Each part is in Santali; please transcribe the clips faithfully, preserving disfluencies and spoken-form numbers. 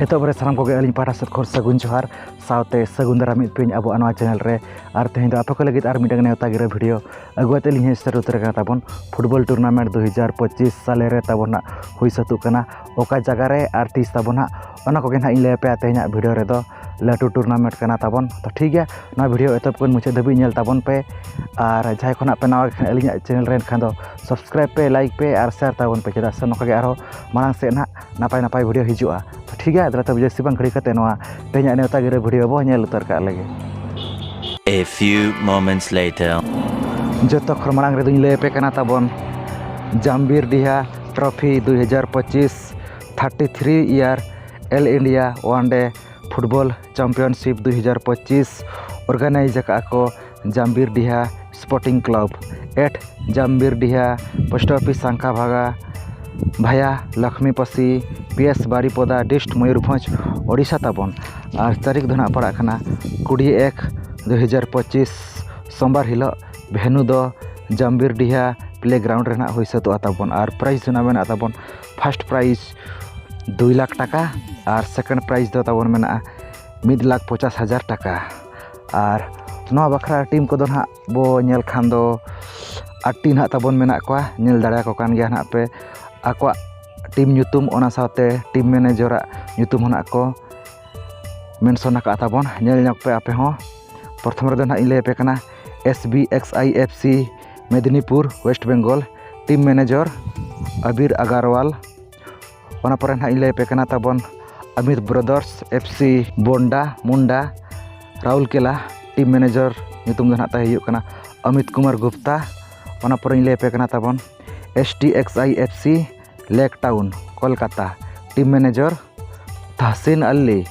ᱮᱛᱚᱦᱚᱵ ᱨᱮ ᱥᱟᱱᱟᱢ ᱠᱚᱜᱮ ᱟᱹᱞᱤᱧ ᱯᱟᱦᱴᱟ ᱥᱮᱫ ᱠᱷᱚᱱ ᱥᱟᱹᱜᱩᱱ ᱡᱚᱦᱟᱨ, ᱥᱟᱶᱛᱮ ᱥᱟᱹᱜᱩᱱ ᱫᱟᱨᱟᱢ ᱢᱤᱫ ᱯᱮᱧ ᱟᱵᱚ ᱱᱚᱣᱟ ᱪᱮᱱᱮᱞ ᱨᱮ᱾ ᱟᱨ ᱛᱮᱦᱮᱧ ᱫᱚ ᱟᱯᱮ ᱠᱚ ᱞᱟᱹᱜᱤᱫ ᱟᱨ ᱢᱤᱫᱴᱟᱝ ᱱᱮᱣᱛᱟ ᱜᱤᱨᱟᱹ ᱵᱷᱤᱰᱤᱭᱳ ᱟᱹᱜᱩ ᱟᱛᱮ ᱞᱤᱧ ᱦᱮᱡ ᱥᱮᱴᱮᱨ ᱩᱛᱟᱹᱨ ᱟᱠᱟᱱᱟ ᱛᱟᱵᱚᱱ ᱯᱷᱩᱴᱵᱚᱞ ᱴᱩᱨᱱᱟᱢᱮᱱᱴ ᱫᱩ ᱦᱟᱡᱟᱨ ᱯᱚᱸᱪᱤᱥ ᱥᱟᱞᱮ ᱨᱮ ᱛᱟᱵᱚᱱ ᱦᱟᱸᱜ ᱦᱩᱭ ᱥᱟᱹᱛᱚᱜ ᱠᱟᱱᱟ᱾ ᱚᱠᱟ ᱡᱟᱭᱜᱟ ᱨᱮ ᱟᱨ ᱛᱤᱥ ᱛᱟᱵᱚᱱ ᱦᱟᱸᱜ, ᱚᱱᱟ ᱠᱚᱜᱮ ᱱᱟᱦᱟᱜ ᱤᱧ ᱞᱟᱹᱭ ᱟᱯᱮᱭᱟ ᱛᱮᱦᱮᱧᱟᱜ ᱵᱷᱤᱰᱤᱭᱳ ᱨᱮᱫᱚ᱾ ᱞᱟᱹᱴᱩ ᱴᱩᱨᱱᱟᱢᱮᱱᱴ ᱠᱟᱱᱟ ᱛᱟᱵᱚᱱ᱾ ᱛᱚ ᱴᱷᱤᱠ ᱜᱮᱭᱟ, ᱱᱚᱣᱟ ᱵᱷᱤᱰᱤᱭᱳ ᱮᱛᱚᱦᱚᱵ ᱠᱷᱚᱱ ᱢᱩᱪᱟᱹᱫ ᱫᱷᱟᱹᱵᱤᱡ ᱧᱮᱞ ᱛᱟᱵᱚᱱ ᱯᱮ᱾ ᱟᱨ ᱡᱟᱦᱟᱸᱭ ᱠᱷᱚᱱᱟᱜ ᱯᱮ ᱱᱟᱣᱟ ᱜᱮ ᱠᱷᱟᱱ ᱟᱹᱞᱤᱧᱟᱜ ᱪᱮᱱᱮᱞ ᱨᱮ, ᱮᱱᱠᱷᱟᱱ ᱫᱚ ᱥᱟᱵᱥᱠᱨᱟᱭᱤᱵᱽ ᱯᱮ, ᱞᱟᱭᱤᱠ ᱯᱮ ᱟᱨ ᱥᱮᱭᱟᱨ ᱛᱟᱵᱚᱱ ᱯᱮ, ᱪᱮᱫᱟᱜ ᱥᱮ ᱱᱚᱝᱠᱟ ᱜᱮ ᱟᱨᱦᱚᱸ ᱢᱟᱲᱟᱝ ᱥᱮᱫ ᱱᱟᱦᱟᱜ ᱱᱟᱯᱟᱭ ᱱᱟᱯᱟᱭ ᱵᱷᱤᱰᱤᱭᱳ ᱦᱤᱡᱩᱜᱼᱟ᱾ ᱛᱚ ᱴᱷᱤᱠ ᱜᱮᱭᱟ, ᱫᱮᱞᱟ ᱛᱚᱵᱮ ᱡᱟᱹᱥᱛᱤ ᱵᱟᱝ ᱜᱷᱟᱹᱲᱤ ᱠᱟᱛᱮ ᱱᱚᱣᱟ ᱛᱮᱦᱮᱧᱟᱜ ᱱᱮᱣᱛᱟ ᱜᱤᱨᱟᱹ ᱵᱷᱤᱰᱤᱭᱳ ᱵᱚ ᱧᱮᱞ ᱩᱛᱟᱹᱨ ᱠᱟᱜ ᱞᱮᱜᱮ᱾ A few moments later. ᱡᱚᱛᱚ ᱠᱷᱚᱱ ᱢᱟᱲᱟᱝ ᱨᱮᱫᱚᱧ ᱞᱟᱹᱭ ᱟᱯᱮ ᱠᱟᱱᱟ ᱛᱟᱵᱚᱱ ᱡᱟᱢᱵᱤᱨ ᱰᱤᱦᱟ ᱴᱨᱚᱯᱷᱤ ᱫᱩᱭ ᱦᱟᱡᱟᱨ ᱯᱚᱸᱪᱤᱥ, thirty three year all India one day football championship ᱫᱩᱭ ᱦᱟᱡᱟᱨ ᱯᱚᱸᱪᱤᱥ ᱚᱨᱜᱟᱱᱟᱭᱤᱡᱽ ᱟᱠᱟᱫᱼᱟ ᱠᱚ Jambir Diha sporting club, at Jambir Diha, post office Sankha Bhaga, via Lakhmiposi, P S Baripada, dist Mayurbhanj, Odisha ᱛᱟᱵᱚᱱ᱾ ᱟᱨ ᱛᱟᱹᱨᱤᱠᱷ ᱫᱚ ᱱᱟᱦᱟᱜ ᱯᱟᱲᱟᱜ ᱠᱟᱱᱟ ᱠᱩᱲᱤ ᱮᱠ ᱫᱩᱭ ᱦᱟᱡᱟᱨ ᱯᱚᱸᱪᱤᱥ, ᱥᱳᱢᱵᱟᱨ ᱦᱤᱞᱳᱜ᱾ ᱵᱷᱮᱱᱩ ᱫᱚ ᱡᱟᱢᱵᱤᱨ ᱰᱤᱦᱟ ᱯᱞᱮ ᱜᱨᱟᱣᱩᱱᱰ ᱨᱮ ᱱᱟᱦᱟᱜ ᱦᱩᱭ ᱥᱟᱹᱛᱚᱜᱼᱟ ᱛᱟᱵᱚᱱ᱾ ᱟᱨ ᱯᱨᱟᱭᱤᱡᱽ ᱫᱚ ᱱᱟᱦᱟᱜ ᱢᱮᱱᱟᱜ ᱛᱟᱵᱚᱱ ᱯᱷᱟᱥᱴ ᱯᱨᱟᱭᱤᱡᱽ ᱫᱩᱭ ᱞᱟᱠᱷ ᱴᱟᱠᱟ ᱟᱨ ᱥᱮᱠᱮᱱᱰ ᱯᱨᱟᱭᱤᱡᱽ ᱫᱚ ᱛᱟᱵᱚᱱ ᱢᱮᱱᱟᱜᱼᱟ ᱢᱤᱫ ᱞᱟᱠᱷ ᱯᱚᱪᱟᱥ ᱦᱟᱡᱟᱨ ᱴᱟᱠᱟ᱾ ᱟᱨ ᱱᱚᱣᱟ ᱵᱟᱠᱷᱨᱟ ᱴᱤᱢ ᱠᱚᱫᱚ ᱱᱟᱦᱟᱜ ᱵᱚ ᱧᱮᱞ ᱠᱷᱟᱱ ᱫᱚ ᱟᱴ ᱴᱤ ᱱᱟᱦᱟᱜ ᱛᱟᱵᱚᱱ ᱢᱮᱱᱟᱜ ᱠᱚᱣᱟ, ᱧᱮᱞ ᱫᱟᱲᱮᱭᱟᱠᱚ ᱠᱟᱱ ᱜᱮᱭᱟ ᱱᱟᱦᱟᱜ ᱯᱮ ᱟᱠᱚᱣᱟᱜ ᱴᱤᱢ ᱧᱩᱛᱩᱢ, ᱚᱱᱟ ᱥᱟᱶᱛᱮ ᱴᱤᱢ ᱢᱮᱱᱮᱡᱚᱨᱟᱜ ᱧᱩᱛᱩᱢ ᱦᱚᱸ ᱱᱟᱦᱟᱜ ᱠᱚ ᱢᱮᱱᱥᱚᱱ ᱟᱠᱟᱫ ᱛᱟᱵᱚᱱ, ᱧᱮᱞ ᱧᱚᱜ ᱯᱮ ᱟᱯᱮ ᱦᱚᱸ᱾ ᱯᱨᱚᱛᱷᱚᱢ ᱨᱮᱫᱚ ᱱᱟᱦᱟᱜ ᱤᱧ ᱞᱟᱹᱭ ᱟᱯᱮ ᱠᱟᱱᱟ S B X I F C Medinipur, west Bengal, team manager Abir Agarwal. ᱚᱱᱟ ᱯᱚᱨᱮ ᱱᱟᱦᱟᱜ ᱤᱧ ᱞᱟᱹᱭ ᱟᱯᱮ ᱠᱟᱱᱟ ᱛᱟᱵᱚᱱ Amit brothers F C Bonda Munda, Rourkela, team manager ᱧᱩᱛᱩᱢ ᱫᱚ ᱱᱟᱦᱟᱜ ᱛᱟᱭ ᱦᱩᱭᱩᱜ ᱠᱟᱱᱟ ᱟᱢᱤᱛ ᱠᱩᱢᱟᱨ ᱜᱩᱯᱛᱟ᱾ ᱚᱱᱟ ᱯᱚᱨᱮᱧ ᱞᱟᱹᱭ ᱟᱯᱮ ᱠᱟᱱᱟ ᱛᱟᱵᱚᱱ S T X I F ᱥᱤ ᱞᱮᱠ ᱴᱟᱣᱩᱱ, ᱠᱳᱞᱠᱟᱛᱟ, ᱴᱤᱢ ᱢᱮᱱᱮᱡᱚᱨ ᱛᱟᱦᱥᱤᱱ ᱟᱞᱤ᱾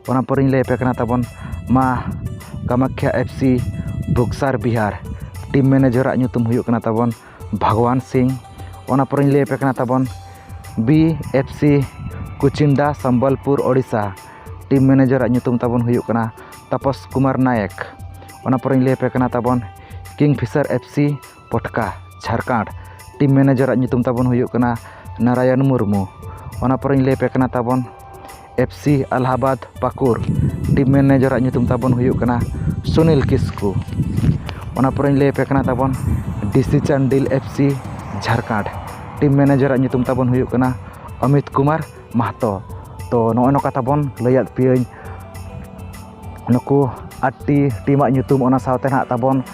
ᱚᱱᱟ ᱯᱚᱨᱮᱧ ᱞᱟᱹᱭ ᱟᱯᱮ ᱠᱟᱱᱟ ᱛᱟᱵᱚᱱ ᱢᱟ ᱠᱟᱢᱟᱠᱷᱭᱟ ᱮᱯᱷ ᱥᱤ ᱵᱚᱠᱥᱟᱨ ᱵᱤᱦᱟᱨ, ᱴᱤᱢ ᱢᱮᱱᱮᱡᱚᱨᱟᱜ ᱧᱩᱛᱩᱢ ᱦᱩᱭᱩᱜ ᱠᱟᱱᱟ ᱛᱟᱵᱚᱱ ᱵᱷᱟᱜᱽᱣᱟᱱ ᱥᱤᱝ᱾ ᱚᱱᱟ ᱯᱚᱨᱮᱧ ᱞᱟᱹᱭ ᱟᱯᱮ ᱠᱟᱱᱟ ᱛᱟᱵᱚᱱ B F C Kuchinda, Sambalpur, Odisha, team ᱢᱮᱱᱮᱡᱚᱨᱟᱜ ᱧᱩᱛᱩᱢ ᱛᱟᱵᱚᱱ ᱦᱩᱭᱩᱜ ᱠᱟᱱᱟ ᱛᱟᱯᱚᱥ ᱠᱩᱢᱟᱨ ᱱᱟᱭᱮᱠ᱾ ᱚᱱᱟ ᱯᱚᱨᱮᱧ ᱞᱟᱹᱭ ᱟᱯᱮ ᱠᱟᱱᱟ ᱛᱟᱵᱚᱱ ᱠᱤᱝ ᱯᱷᱤᱥᱟᱨ ᱮᱯᱷ ᱥᱤ ᱯᱚᱴᱠᱟ, ᱡᱷᱟᱲᱠᱷᱚᱸᱰ, ᱴᱤᱢ ᱢᱮᱱᱮᱡᱚᱨᱟᱜ ᱧᱩᱛᱩᱢ ᱛᱟᱵᱚᱱ ᱦᱩᱭᱩᱜ ᱠᱟᱱᱟ ᱱᱟᱨᱟᱭᱚᱱ ᱢᱩᱨᱢᱩ᱾ ᱚᱱᱟ ᱯᱚᱨᱮᱧ ᱞᱟᱹᱭ ᱟᱯᱮ ᱠᱟᱱᱟ ᱛᱟᱵᱚᱱ ᱮᱯᱷ ᱥᱤ ᱟᱞᱟᱦᱟᱵᱟᱫᱽ ᱯᱟᱹᱠᱩᱨ᱾ ᱴᱤᱢ ᱢᱮᱱᱮᱡᱟᱨᱟᱜ ᱧᱩᱛᱩᱢ ᱛᱟᱵᱚᱱ ᱦᱩᱭᱩᱜ ᱠᱟᱱᱟ ᱥᱩᱱᱤᱞ ᱠᱤᱥᱠᱩ᱾ ᱚᱱᱟ ᱯᱚᱨᱮᱧ ᱞᱟᱹᱭ ᱟᱯᱮ ᱠᱟᱱᱟ ᱛᱟᱵᱚᱱ D C Chandil F C Jharkhand. Team ᱢᱮᱱᱮᱡᱟᱨᱟᱜ ᱧᱩᱛᱩᱢ ᱛᱟᱵᱚᱱ ᱦᱩᱭᱩᱜ ᱠᱟᱱᱟ ᱚᱢᱤᱛ ᱠᱩᱢᱟᱨ ᱢᱟᱦᱛᱚ᱾ ᱛᱚ ᱱᱚᱜᱼᱚᱭ ᱱᱚᱝᱠᱟ ᱛᱟᱵᱚᱱ ᱞᱟᱹᱭᱟᱫ ᱯᱮᱭᱟᱹᱧ ᱱᱩᱠᱩ ᱟᱴᱴᱤ ᱴᱤᱢᱟᱜ ᱧᱩᱛᱩᱢ, ᱚᱱᱟ ᱥᱟᱶᱛᱮ ᱱᱟᱦᱟᱜ ᱛᱟᱵᱚᱱ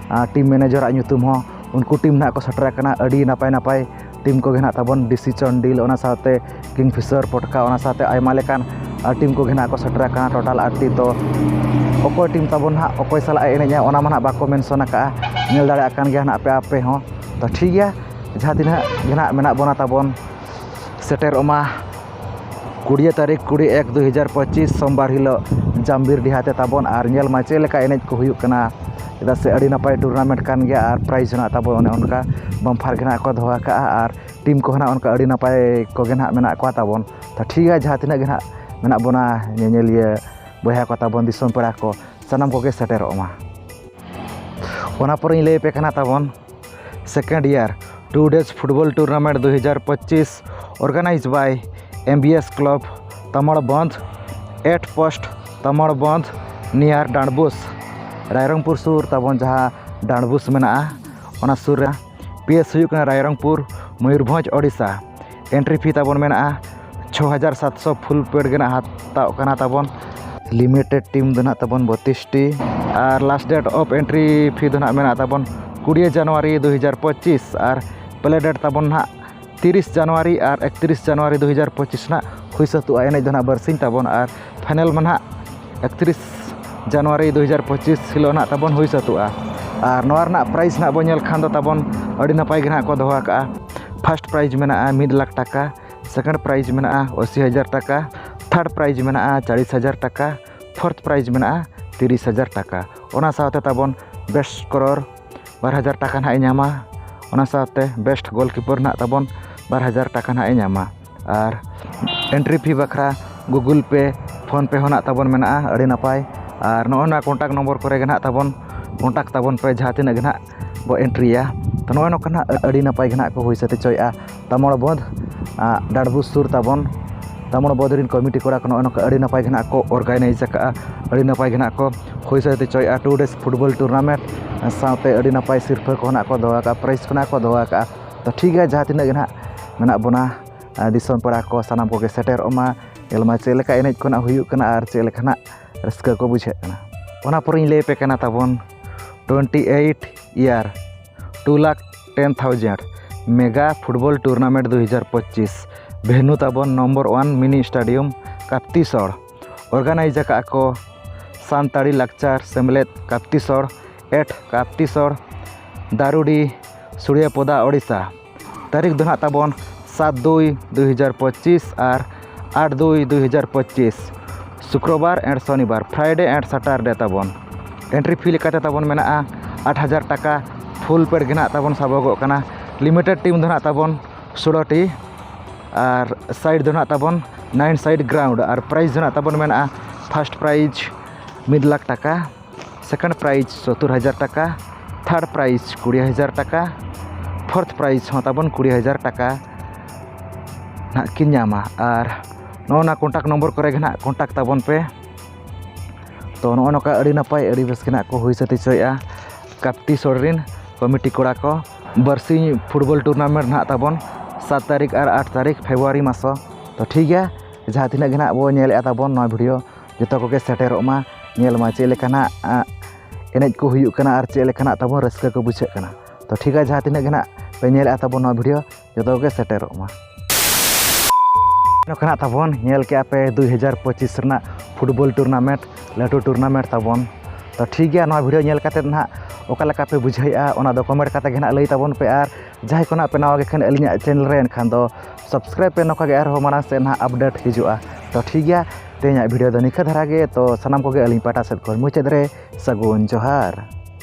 ᱟᱨ ᱴᱤᱢ ᱢᱮᱱᱮᱡᱟᱨᱟᱜ ᱧᱩᱛᱩᱢ ᱦᱚᱸ᱾ ᱩᱱᱠᱩ ᱴᱤᱢ ᱱᱟᱦᱟᱜ ᱠᱚ ᱥᱮᱴᱮᱨ ᱟᱠᱟᱱᱟ᱾ ᱟᱹᱰᱤ ᱱᱟᱯᱟᱭ ᱱᱟᱯᱟᱭ ᱴᱤᱢ ᱠᱚᱜᱮ ᱱᱟᱦᱟᱜ ᱛᱟᱵᱚᱱ, ᱰᱤ ᱥᱤ ᱪᱚᱱᱰᱤᱞ, ᱚᱱᱟ ᱥᱟᱶᱛᱮ ᱠᱤᱝ ᱯᱷᱤᱥᱟᱨ ᱯᱚᱴᱠᱟ, ᱚᱱᱟ ᱥᱟᱶᱛᱮ ᱟᱭᱢᱟ ᱞᱮᱠᱟᱱ ᱟᱨ ᱴᱤᱢ ᱠᱚᱜᱮ ᱱᱟᱦᱟᱜ ᱠᱚ ᱥᱮᱴᱮᱨ ᱟᱠᱟᱱᱟ, ᱴᱳᱴᱟᱞ ᱟᱴᱴᱤ᱾ ᱛᱚ ᱚᱠᱚᱭ ᱴᱤᱢ ᱛᱟᱵᱚᱱ ᱱᱟᱦᱟᱜ ᱚᱠᱚᱭ ᱥᱟᱞᱟᱜ ᱮ ᱮᱱᱮᱡᱼᱟ, ᱚᱱᱟ ᱢᱟ ᱱᱟᱦᱟᱜ ᱵᱟᱠᱚ ᱢᱮᱱᱥᱚᱱ ᱟᱠᱟᱫᱼᱟ, ᱧᱮᱞ ᱫᱟᱲᱮᱭᱟᱜ ᱠᱟᱱ ᱜᱮᱭᱟ ᱱᱟᱦᱟᱜ ᱯᱮ ᱟᱯᱮ ᱦᱚᱸ᱾ ᱛᱚ ᱴᱷᱤᱠ ᱜᱮᱭᱟ, ᱡᱟᱦᱟᱸ ᱛᱤᱱᱟᱹᱜ ᱜᱮ ᱱᱟᱦᱟᱜ ᱢᱮᱱᱟᱜ ᱵᱚᱱᱟ ᱛᱟᱵᱚᱱ, ᱥᱮᱴᱮᱨᱚᱜ ᱢᱟ ᱠᱩᱲᱤᱭᱟᱹ ᱛᱟᱹᱨᱤᱠᱷ ᱠᱩᱲᱤ ᱮᱠ ᱫᱩ ᱦᱟᱡᱟᱨ ᱯᱚᱸᱪᱤᱥ ᱥᱳᱢᱵᱟᱨ ᱦᱤᱞᱳᱜ ᱡᱟᱢᱵᱤᱨᱰᱤᱦᱟ ᱛᱮ ᱛᱟᱵᱚᱱ, ᱟᱨ ᱧᱮᱞ ᱢᱟ ᱪᱮᱫ ᱞᱮᱠᱟ ᱮᱱᱮᱡ ᱠᱚ ᱦᱩᱭᱩᱜ ᱠᱟᱱᱟ᱾ ᱪᱮᱫᱟᱜ ᱥᱮ ᱟᱹᱰᱤ ᱱᱟᱯᱟᱭ ᱴᱩᱨᱱᱟᱢᱮᱱᱴ ᱠᱟᱱ ᱜᱮᱭᱟ ᱟᱨ ᱯᱨᱟᱭᱤᱡᱽ ᱦᱚᱸ ᱱᱟᱦᱟᱜ ᱛᱟᱵᱚᱱ ᱚᱱᱮ ᱚᱱᱠᱟ ᱵᱟᱢᱯᱷᱟᱨ ᱜᱮ ᱱᱟᱦᱟᱜ ᱠᱚ ᱫᱚᱦᱚ ᱟᱠᱟᱫᱼᱟ ᱟᱨ ᱴᱤᱢ ᱠᱚᱦᱚᱸ ᱱᱟᱦᱟᱜ ᱚᱱᱠᱟ ᱟᱹᱰᱤ ᱱᱟᱯᱟᱭ ᱠᱚᱜᱮ ᱱᱟᱦᱟᱜ ᱢᱮᱱᱟᱜ ᱠᱚᱣᱟ ᱛᱟᱵᱚᱱ᱾ ᱛᱚ ᱴᱷᱤᱠ ᱜᱮᱭᱟ, ᱡᱟᱦᱟᱸ ᱛᱤᱱᱟᱹᱜ ᱜᱮ ᱱᱟᱦᱟᱜ ᱢᱮᱱᱟᱜ ᱵᱚᱱᱟ ᱧᱮᱧᱮᱞᱤᱭᱟᱹ ᱵᱚᱭᱦᱟ ᱠᱚ ᱛᱟᱵᱚᱱ, ᱫᱤᱥᱚᱢ ᱯᱮᱲᱟ ᱠᱚ, ᱥᱟᱱᱟᱢ ᱠᱚᱜᱮ ᱥᱮᱴᱮᱨᱚᱜ ᱢᱟ᱾ ᱚᱱᱟ ᱯᱚᱨᱮᱧ ᱞᱟᱹᱭ ᱟᱯᱮ ᱠᱟᱱᱟ ᱛᱟᱵᱚᱱ second year two days football tournament ᱫᱩ ᱦᱟᱡᱟᱨ ᱯᱚᱸᱪᱤᱥ organized by M B S club ᱛᱟᱢᱟᱲᱵᱚᱱᱫᱷ, eight post ᱛᱟᱢᱟᱲᱵᱚᱱᱫᱷ near ᱰᱟᱸᱰᱵᱩᱥ᱾ Rairangpur ᱥᱩᱨ ᱛᱟᱵᱚᱱ ᱡᱟᱦᱟᱸ ᱰᱟᱸᱰᱵᱩᱥ ᱢᱮᱱᱟᱜᱼᱟ, ᱚᱱᱟ ᱥᱩᱨ ᱨᱮ᱾ ᱯᱞᱮᱥ ᱦᱩᱭᱩᱜ ᱠᱟᱱᱟ ᱨᱟᱭᱨᱚᱝᱯᱩᱨ, ᱢᱚᱭᱩᱨᱵᱷᱚᱸᱡᱽ, ᱳᱰᱤᱥᱟ᱾ ᱮᱱᱴᱨᱤ ᱯᱷᱤ ᱛᱟᱵᱚᱱ ᱢᱮᱱᱟᱜᱼᱟ ᱪᱷᱚ ᱦᱟᱡᱟᱨ ᱥᱟᱛᱥᱚ, ᱯᱷᱩᱞ ᱯᱮᱰ ᱜᱮ ᱱᱟᱦᱟᱜ ᱦᱟᱛᱟᱣ ᱠᱟᱱᱟ ᱛᱟᱵᱚᱱ᱾ ᱞᱤᱢᱤᱴᱮᱰ ᱴᱤᱢ ᱫᱚ ᱱᱟᱦᱟᱜ ᱛᱟᱵᱚᱱ ᱵᱚᱛᱤᱥ ᱴᱤ, ᱟᱨ last date of entry fee ᱫᱚ ᱱᱟᱦᱟᱜ ᱢᱮᱱᱟᱜ ᱛᱟᱵᱚᱱ ᱠᱩᱲᱤᱭᱟᱹ ᱡᱟᱱᱩᱣᱟᱨᱤ ᱫᱩ ᱦᱟᱡᱟᱨ ᱯᱚᱸᱪᱤᱥ, ᱟᱨ ᱯᱞᱮ ᱰᱮᱴ ᱛᱟᱵᱚᱱ ᱱᱟᱦᱟᱜ ᱛᱤᱨᱤᱥ ᱡᱟᱱᱩᱣᱟᱨᱤ ᱟᱨ ᱮᱠᱛᱤᱨᱤᱥ ᱡᱟᱱᱩᱣᱟᱨᱤ ᱫᱩ ᱦᱟᱡᱟᱨ ᱯᱚᱸᱪᱤᱥ ᱱᱟᱦᱟᱜ ᱦᱩᱭ ᱥᱟᱹᱛᱩᱜᱼᱟ᱾ ᱮᱱᱮᱡ ᱫᱚ ᱱᱟᱦᱟᱜ ᱵᱟᱨᱥᱤᱧ ᱛᱟᱵᱚᱱ, ᱟᱨ ᱯᱷᱟᱭᱱᱮᱞ ᱢᱟ ᱱᱟᱦᱟᱜ ᱮᱠᱛᱤᱨᱤᱥ ᱡᱟᱱᱩᱣᱟᱨᱤ ᱫᱩ ᱦᱟᱡᱟᱨ ᱯᱚᱸᱪᱤᱥ ᱦᱤᱞᱳᱜ ᱱᱟᱦᱟᱜ ᱛᱟᱵᱚᱱ ᱦᱩᱭ ᱥᱟᱹᱛᱩᱜᱼᱟ᱾ ᱟᱨ ᱱᱚᱣᱟ ᱨᱮᱱᱟᱜ ᱯᱨᱟᱭᱤᱡᱽ ᱱᱟᱦᱟᱜ ᱵᱚᱱ ᱧᱮᱞ ᱠᱷᱟᱱ ᱫᱚ ᱛᱟᱵᱚᱱ ᱟᱹᱰᱤ ᱱᱟᱯᱟᱭ ᱜᱮ ᱱᱟᱦᱟᱜ ᱠᱚ ᱫᱚᱦᱚ ᱟᱠᱟᱜᱼᱟ᱾ ᱯᱷᱟᱥᱴ ᱯᱨᱟᱭᱤᱡᱽ ᱢᱮᱱᱟᱜᱼᱟ ᱢᱤᱫ ᱞᱟᱠᱷ ᱴᱟᱠᱟ, ᱥᱮᱠᱮᱱᱰ ᱯᱨᱟᱭᱤᱡᱽ ᱢᱮᱱᱟᱜᱼᱟ ᱟᱥᱤ ᱦᱟᱡᱟᱨ ᱴᱟᱠᱟ, ᱛᱷᱟᱨᱰ ᱯᱨᱟᱭᱤᱡᱽ ᱢᱮᱱᱟᱜᱼᱟ ᱪᱟᱞᱤᱥ ᱦᱟᱡᱟᱨ ᱴᱟᱠᱟ, ᱯᱷᱳᱨᱛᱷ ᱯᱨᱟᱭᱤᱡᱽ ᱢᱮᱱᱟᱜᱼᱟ ᱛᱤᱨᱤᱥ ᱦᱟᱡᱟᱨ ᱴᱟᱠᱟ᱾ ᱚᱱᱟ ᱥᱟᱶᱛᱮ ᱛᱟᱵᱚᱱ ᱵᱮᱥᱴ ᱥᱠᱳᱨᱚᱨ ᱵᱟᱨ ᱦᱟᱡᱟᱨ ᱴᱟᱠᱟ ᱱᱟᱦᱟᱜ ᱮ ᱧᱟᱢᱟ᱾ ᱚᱱᱟ ᱥᱟᱶᱛᱮ ᱵᱮᱥᱴ ᱜᱳᱞᱠᱤᱯᱟᱨ ᱱᱟᱦᱟᱜ ᱛᱟᱵᱚᱱ ᱵᱟᱨ ᱦᱟᱡᱟᱨ ᱴᱟᱠᱟ ᱱᱟᱦᱟᱜ ᱮ ᱧᱟᱢᱟ᱾ ᱟᱨ ᱮᱱᱴᱨᱤ ᱯᱷᱤ ᱵᱟᱠᱷᱨᱟ ᱜᱩᱜᱩᱞ ᱯᱮ, ᱯᱷᱳᱱ ᱯᱮ ᱦᱚᱸ ᱱᱟᱦᱟᱜ ᱛᱟᱵᱚᱱ ᱢᱮᱱᱟᱜᱼᱟ, ᱟᱹᱰᱤ ᱱᱟᱯᱟᱭ᱾ ᱟᱨ ᱱᱚᱜᱼᱚ ᱱᱚᱣᱟ ᱠᱚᱱᱴᱟᱠᱴ ᱱᱚᱢᱵᱚᱨ ᱠᱚᱨᱮ ᱜᱮ ᱱᱟᱦᱟᱜ ᱛᱟᱵᱚᱱ ᱠᱚᱱᱴᱟᱠᱴ ᱛᱟᱵᱚᱱ ᱯᱮ, ᱡᱟᱦᱟᱸ ᱛᱤᱱᱟᱹᱜ ᱜᱮ ᱱᱟᱦᱟᱜ ᱵᱚ ᱮᱱᱴᱨᱤᱭᱟ᱾ ᱛᱚ ᱱᱚᱜᱼᱚᱭ ᱱᱚᱝᱠᱟ ᱱᱟᱦᱟᱜ ᱟᱹᱰᱤ ᱱᱟᱯᱟᱭ ᱜᱮ ᱱᱟᱦᱟᱜ ᱠᱚ ᱦᱩᱭ ᱥᱟᱹᱛ ᱦᱚᱪᱚᱭᱮᱫᱼᱟ ᱛᱟᱢᱚᱲ ᱵᱚᱸᱫᱷ, ᱟᱸ, ᱰᱟᱸᱰᱵᱩᱥ ᱥᱩᱨ ᱛᱟᱵᱚᱱ᱾ ᱫᱟᱢᱚᱲ ᱵᱚᱫᱷ ᱨᱮᱱ ᱠᱚᱢᱤᱴᱤ ᱠᱚᱲᱟ ᱠᱚ ᱱᱚᱜᱼᱚᱭ ᱱᱚᱝᱠᱟ ᱟᱹᱰᱤ ᱱᱟᱯᱟᱭ ᱜᱮ ᱱᱟᱜ ᱠᱚ ᱚᱨᱜᱟᱱᱟᱭᱤᱡᱽ ᱟᱠᱟᱫᱼᱟ, ᱟᱹᱰᱤ ᱱᱟᱯᱟᱭ ᱜᱮ ᱱᱟᱜ ᱠᱚ ᱦᱩᱭ ᱥᱟᱹᱛ ᱦᱚᱪᱚᱭᱮᱫᱼᱟ ᱴᱩ ᱰᱮᱡᱽ ᱯᱷᱩᱴᱵᱚᱞ ᱴᱩᱨᱱᱟᱢᱮᱱᱴ᱾ ᱥᱟᱶᱛᱮ ᱟᱹᱰᱤ ᱱᱟᱯᱟᱭ ᱥᱤᱨᱯᱷᱟᱹ ᱠᱚ ᱱᱟᱜ ᱠᱚ ᱫᱚᱦᱚ ᱟᱠᱟᱫᱼᱟ, ᱯᱨᱟᱭᱤᱡᱽ ᱠᱚ ᱱᱟᱜ ᱠᱚ ᱫᱚᱦᱚ ᱟᱠᱟᱫᱼᱟ᱾ ᱛᱚ ᱴᱷᱤᱠ ᱜᱮᱭᱟ, ᱡᱟᱦᱟᱸ ᱛᱤᱱᱟᱹᱜ ᱜᱮ ᱱᱟᱜ ᱢᱮᱱᱟᱜ ᱵᱚᱱᱟ, ᱟᱨ ᱫᱤᱥᱚᱢ ᱯᱮᱲᱟ ᱠᱚ ᱥᱟᱱᱟᱢ ᱠᱚᱜᱮ ᱥᱮᱴᱮᱨᱚᱜ ᱢᱟ, ᱧᱮᱞ ᱢᱟ ᱪᱮᱫ ᱞᱮᱠᱟ ᱮᱱᱮᱡ ᱠᱚ ᱱᱟᱜ ᱦᱩᱭᱩᱜ ᱠᱟᱱᱟ ᱟᱨ ᱪᱮᱫ ᱞᱮᱠᱟ ᱱᱟᱜ ᱨᱟᱹᱥᱠᱟᱹ ᱠᱚ ᱵᱩᱡᱷᱟᱹᱜ ᱠᱟᱱᱟ᱾ ᱚᱱᱟ ᱯᱚᱨᱮᱧ ᱞᱟᱹᱭ ᱟᱯᱮ ᱠᱟᱱᱟ ᱛᱟᱵᱚᱱ twenty eight year two lakh ten thousand mega football tournament ᱫᱩ ᱦᱟᱡᱟᱨ ᱯᱚᱸᱪᱤᱥ᱾ ᱵᱷᱮᱱᱩ ᱛᱟᱵᱚᱱ ᱱᱚᱢᱵᱚᱨ ᱚᱣᱟᱱ ᱢᱤᱱᱤ ᱥᱴᱮᱰᱤᱭᱟᱢ ᱠᱟᱯᱛᱤᱥᱚᱲ᱾ ᱚᱨᱜᱟᱱᱟᱭᱤᱡᱽ ᱟᱠᱟᱫᱼᱟ ᱠᱚ ᱥᱟᱱᱛᱟᱲᱤ ᱞᱟᱠᱪᱟᱨ ᱥᱮᱢᱞᱮᱫ ᱠᱟᱯᱛᱤᱥᱚᱲ, ᱮᱴ ᱠᱟᱯᱛᱤᱥᱚᱲ, ᱫᱟᱨᱩᱰᱤ, ᱥᱩᱲᱤᱭᱟᱯᱚᱫᱟ, ᱳᱰᱤᱥᱟ᱾ ᱛᱟᱹᱨᱤᱠᱷ ᱫᱚ ᱱᱟᱜ ᱛᱟᱵᱚᱱ ᱥᱟᱛ ᱫᱩᱭ ᱫᱩᱭ ᱦᱟᱡᱟᱨ ᱯᱚᱸᱪᱤᱥ ᱟᱨ ᱟᱴ ᱫᱩᱭ ᱫᱩᱭ ᱦᱟᱡᱟᱨ ᱯᱚᱸᱪᱤᱥ, ᱥᱩᱠᱨᱚᱵᱟᱨ and ᱥᱚᱱᱤᱵᱟᱨ, Friday and Saturday ᱛᱟᱵᱚᱱ᱾ ᱮᱱᱴᱨᱤ ᱯᱷᱤ ᱞᱮᱠᱟᱛᱮ ᱛᱟᱵᱚᱱ ᱢᱮᱱᱟᱜᱼᱟ ᱟᱴ ᱦᱟᱡᱟᱨ ᱴᱟᱠᱟ, ᱯᱷᱩᱞ ᱯᱮᱰ ᱜᱮ ᱱᱟᱜ ᱛᱟᱵᱚᱱ ᱥᱟᱵᱚᱜᱚᱜ ᱠᱟᱱᱟ᱾ ᱞᱤᱢᱤᱴᱮᱰ ᱴᱤᱢ ᱫᱚ ᱱᱟᱜ ᱛᱟᱵᱚᱱ ᱥᱳᱞᱳ ᱴᱤ ᱟᱨ ᱥᱟᱭᱤᱰ ᱫᱚ ᱱᱟᱜ ᱛᱟᱵᱚᱱ ᱱᱟᱭᱤᱱ ᱥᱟᱭᱤᱰ ᱜᱨᱟᱣᱩᱱᱰ᱾ ᱟᱨ ᱯᱨᱟᱭᱤᱡᱽ ᱫᱚ ᱱᱟᱜ ᱛᱟᱵᱚᱱ ᱢᱮᱱᱟᱜᱼᱟ ᱯᱷᱟᱥᱴ ᱯᱨᱟᱭᱤᱡᱽ ᱢᱤᱫ ᱞᱟᱠᱷ ᱴᱟᱠᱟ, ᱥᱮᱠᱮᱱᱰ ᱯᱨᱟᱭᱤᱡᱽ ᱥᱚᱛᱛᱚᱨ ᱦᱟᱡᱟᱨ ᱴᱟᱠᱟ, ᱛᱷᱟᱨᱰ ᱯᱨᱟᱭᱤᱡᱽ ᱠᱩᱲᱤ ᱦᱟᱡᱟᱨ ᱴᱟᱠᱟ, ᱯᱷᱳᱨᱛᱷ ᱯᱨᱟᱭᱤᱡᱽ ᱦᱚᱸ ᱛᱟᱵᱚᱱ ᱠᱩᱲᱤ ᱦᱟᱡᱟᱨ ᱴᱟᱠᱟ ᱱᱟᱜ ᱠᱤᱱ ᱧᱟᱢᱟ᱾ ᱟᱨ ᱱᱚᱜᱼᱚ ᱱᱟ ᱠᱚᱱᱴᱟᱠᱴ ᱱᱚᱢᱵᱚᱨ ᱠᱚᱨᱮ ᱜᱮ ᱱᱟᱜ ᱠᱚᱱᱴᱟᱠᱴ ᱛᱟᱵᱚᱱ ᱯᱮ᱾ ᱛᱚ ᱱᱚᱜᱼᱚ ᱱᱚᱝᱠᱟ ᱟᱹᱰᱤ ᱱᱟᱯᱟᱭ ᱟᱹᱰᱤ ᱵᱮᱥ ᱜᱮ ᱱᱟᱜ ᱠᱚ ᱦᱩᱭ ᱥᱟᱹᱛ ᱦᱚᱪᱚᱭᱮᱫᱼᱟ ᱠᱟᱯᱛᱤ ᱥᱳᱲ ᱨᱮᱱ ᱠᱚᱢᱤᱴᱤ ᱠᱚᱲᱟ ᱠᱚ᱾ ᱵᱟᱨᱥᱤᱧ ᱯᱷᱩᱴᱵᱚᱞ ᱴᱩᱨᱱᱟᱢᱮᱱᱴ ᱱᱟᱜ ᱛᱟᱵᱚᱱ ᱥᱟᱛ ᱛᱟᱹᱨᱤᱠᱷ ᱟᱨ ᱟᱴ ᱛᱟᱹᱨᱤᱠᱷ ᱯᱷᱮᱵᱽᱨᱩᱣᱟᱨᱤ ᱢᱟᱥᱚ᱾ ᱛᱚ ᱴᱷᱤᱠ ᱜᱮᱭᱟ, ᱡᱟᱦᱟᱸ ᱛᱤᱱᱟᱹᱜ ᱜᱮ ᱱᱟᱜ ᱵᱚ ᱧᱮᱞᱮᱫᱼᱟ ᱛᱟᱵᱚᱱ ᱱᱚᱣᱟ ᱵᱷᱤᱰᱤᱭᱳ, ᱡᱚᱛᱚ ᱠᱚᱜᱮ ᱥᱮᱴᱮᱨᱚᱜ ᱢᱟ, ᱧᱮᱞ ᱢᱟ ᱪᱮᱫ ᱞᱮᱠᱟᱱᱟᱜ ᱮᱱᱮᱡ ᱠᱚ ᱦᱩᱭᱩᱜ ᱠᱟᱱᱟ ᱟᱨ ᱪᱮᱫ ᱞᱮᱠᱟᱱᱟᱜ ᱛᱟᱵᱚᱱ ᱨᱟᱹᱥᱠᱟᱹ ᱠᱚ ᱵᱩᱡᱷᱟᱹᱜ ᱠᱟᱱᱟ᱾ ᱛᱚ ᱴᱷᱤᱠ ᱜᱮᱭᱟ, ᱡᱟᱦᱟᱸ ᱛᱤᱱᱟᱹᱜ ᱜᱮ ᱱᱟᱜ ᱯᱮ ᱧᱮᱞᱮᱫᱼᱟ ᱛᱟᱵᱚᱱ ᱱᱚᱣᱟ ᱵᱷᱤᱰᱤᱭᱳ, ᱡᱚᱛᱚ ᱜᱮ ᱥᱮᱴᱮᱨᱚᱜ ᱢᱟ᱾ ᱱᱚᱝᱠᱟ ᱱᱟᱜ ᱛᱟᱵᱚᱱ ᱧᱮᱞ ᱠᱮᱜᱼᱟ ᱯᱮ ᱫᱩᱭ ᱦᱟᱡᱟᱨ ᱯᱚᱸᱪᱤᱥ ᱨᱮᱱᱟᱜ ᱯᱷᱩᱴᱵᱚᱞ ᱴᱩᱨᱱᱟᱢᱮᱱᱴ, ᱞᱟᱹᱴᱩ ᱴᱩᱨᱱᱟᱢᱮᱱᱴ ᱛᱟᱵᱚᱱ᱾ ᱛᱚ ᱴᱷᱤᱠ ᱜᱮᱭᱟ, ᱱᱚᱣᱟ ᱵᱷᱤᱰᱤᱭᱳ ᱧᱮᱞ ᱠᱟᱛᱮᱫ ᱱᱟᱦᱟᱜ ᱚᱠᱟ ᱞᱮᱠᱟ ᱯᱮ ᱵᱩᱡᱷᱟᱹᱣᱮᱫᱼᱟ, ᱚᱱᱟ ᱫᱚ ᱠᱚᱢᱮᱱᱴ ᱠᱟᱛᱮ ᱜᱮ ᱱᱟᱦᱟᱜ ᱞᱟᱹᱭ ᱛᱟᱵᱚᱱ ᱯᱮ᱾ ᱟᱨ ᱡᱟᱦᱟᱸᱭ ᱠᱚ ᱱᱟᱦᱟᱜ ᱯᱮ ᱱᱟᱣᱟ ᱜᱮ ᱠᱷᱟᱱ ᱟᱹᱞᱤᱧᱟᱜ ᱪᱮᱱᱮᱞ ᱨᱮ, ᱮᱱᱠᱷᱟᱱ ᱫᱚ ᱥᱟᱵᱥᱠᱨᱟᱭᱤᱵᱽ ᱯᱮ, ᱱᱚᱝᱠᱟ ᱜᱮ ᱟᱨᱦᱚᱸ ᱢᱟᱲᱟᱝ ᱥᱮᱫ ᱱᱟᱦᱟᱜ ᱟᱯᱰᱮᱴ ᱦᱤᱡᱩᱜᱼᱟ᱾ ᱛᱚ ᱴᱷᱤᱠ ᱜᱮᱭᱟ, ᱛᱮᱦᱮᱧᱟᱜ ᱵᱷᱤᱰᱤᱭᱳ ᱫᱚ ᱱᱤᱝᱠᱟᱹ ᱫᱷᱟᱨᱟ ᱜᱮ᱾ ᱛᱚ ᱥᱟᱱᱟᱢ ᱠᱚᱜᱮ ᱟᱹᱞᱤᱧ ᱯᱟᱦᱴᱟ ᱥᱮᱫ ᱠᱷᱚᱱ ᱢᱩᱪᱟᱹᱫ ᱨᱮ ᱥᱟᱹᱜᱩᱱ ᱡᱚᱦᱟᱨ᱾